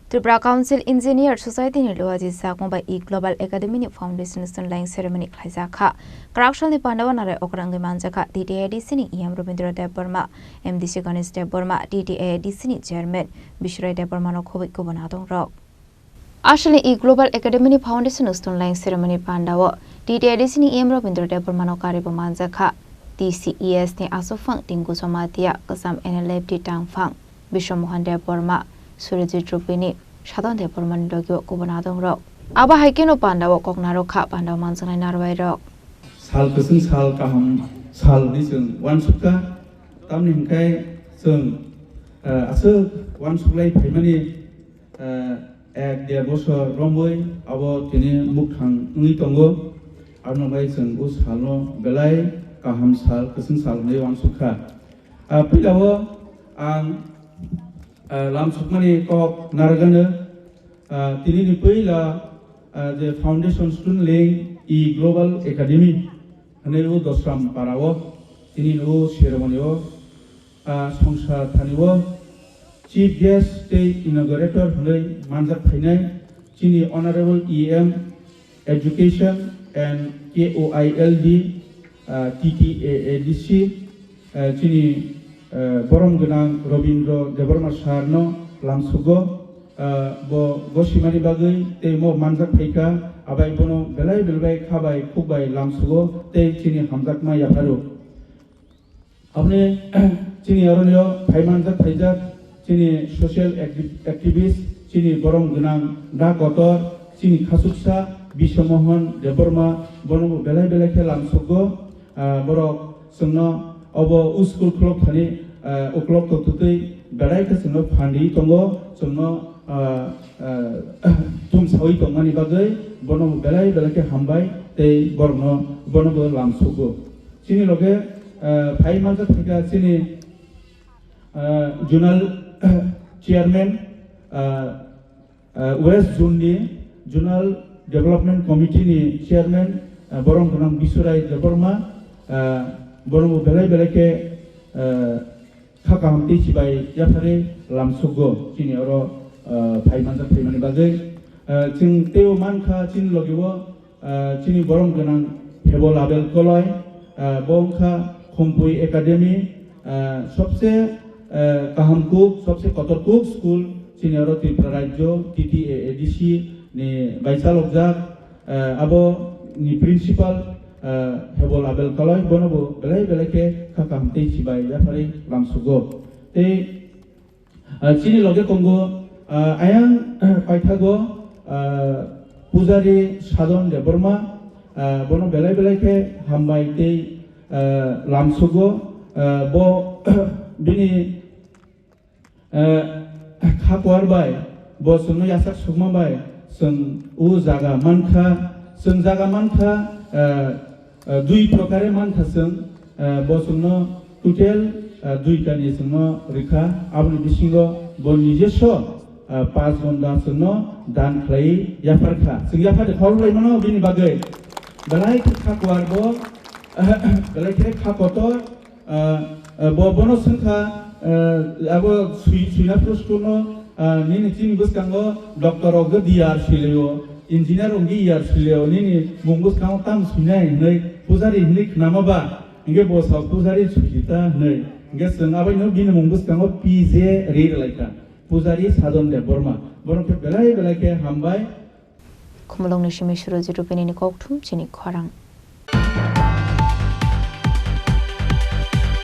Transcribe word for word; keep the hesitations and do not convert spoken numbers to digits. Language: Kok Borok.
Tripura Council Engineer Society ni luaji sakma bai e Global Academy ni Foundation Stone Laying Ceremony khlaijak kha. Kwrak salni pandao narai okra wngwi manjak kha T T A D C ni E M Robindra Debbarma, M D C Ganesh Debbarma, T T A D C ni Chairman Biswrai Debbarma no khobwi kubun adong rok. Aswkni e Global Academy ni Foundation Stone Laying Ceremony pandao T T A D C ni E M Robindra Debbarma no karibo manjak kha. T C E S ni aswkphang Tinku Jamatia, kwcham N L F T tangphang Biswa Mohan Debbarma, Surajit Rupini, Sadhan Debbarma ni logi o kubun adong rok. Abo hai kheno pandao kok narwk kha pandao manjaknai narwai rok. Sal kwchwng sal kaham sal hwnwi chwng uansuk kha. Tamni hwnkhe chwng, eh, aswk uansuklai phaimani, eh, ek der bosor romwi abo tini mukthang wngwi tongo. Aroni bagwi chwng o salno belai kaham sal, kwchwng sal hwnwi uansuk kha. Ah, puilao ang, ah, lamsukmani kok narwkgano, ah, tinini puila, ah, je Foundation Stone Laying e Global Academy hwnwi o Dosram Parao tinini o ceremony o, ah, Songsa Thanio Chief Guest tei Inaugurator hwnwi manjak phainai chini Honorable E M Education and K O I L D, ah, T T A A D C, ah, chini, ah, borom gwnang Robindra Debbarma sir no lamsugo, ah, bo gosimani bagwi tei mo manjak phaikha, abai bono belai belai kha bai khuk bai lamsugo tei chini hamjakma yapharo. Aboni chini aronio phaimanjak phaijak chini social acti-, activist, chini borom gwnang da kotor, chini khasuksa Biswamohon Debbarma, bono bo belai belai khe lamsukgo. Ah, borok chwngno obo o school khulok thani, ah, uklok totutwi belai khe chwngno phanriwi tongo, chwngno, ah, ah, thumsawi tongmani bagwi bono bo belai belai khe hambai tei borokno bono bo lamsukgo. Chini loge, ah, phai manjak thangkha chini, ah, zonal chairman, ah, ah, West Zone ni Zonal Development Committee ni chairman, ah, borom gwnang Bisurai Debbarma, ah, borom belai belai khe, ah, kha kaham tei chibai yaphari lamsukgo chini oro, ah, phai manjak phaimani bagwi. Ah, chwng teibo mankha chini logi o, ah, chini borom gwnang Hebol Abel Koloi, ah, bo wngkha Khumpui Academy, ah, sobse, ah, kaham kuk, sobse kotor kuk school chini oro Tripura Rajyo T T A A D C ni bai chalokjak, ah, abo ni principal, ah, Hebol Abel Koloi, bono bo belai belai khe kha kaham tei chibai yaphari lamsukgo. Tei Ah, chini loge tongo, ah, ayang paithago, ah, Pujari Sadon Debbarma, ah, bono belai belai khe hambai tei, ah, lamsugo, ah, bo bini, ah, kha kuar bai, bo chwngno yasak sukma bai, chwng o jaga mankha, chwng jaga mankha, ah, ah, dui prokare mankha chwng, ah, bo chwngno total, ah, dui kani chwngno rikha, aboni bisingo bo nijeso, ah, panch gonda chwngno dan khlai yapharkha. Chwng yaphar de khorok lai mano bini bagwi. Belai khe kha kuar bo, belai khe kha kotor, ah, ah, bo, bono swngkha, ah, abo sui-, suina phuru school no, ah, nini chini bwskango doctor rok D R sui laio, engineer rok D R sui laio, nini mung bwskango tamo suinai hinwi pujari hinwi khnama ba, hinkhe bo sa pujari sui di ta hinwi. Hinkhe chwng abaino bini mung bwskango P J ri rwlaikha, Pujari Sadon Debbarma. Bono khe belai belai khe hambai. Khumulwngni simi Surajit Rupini ni kokthum chini khorang.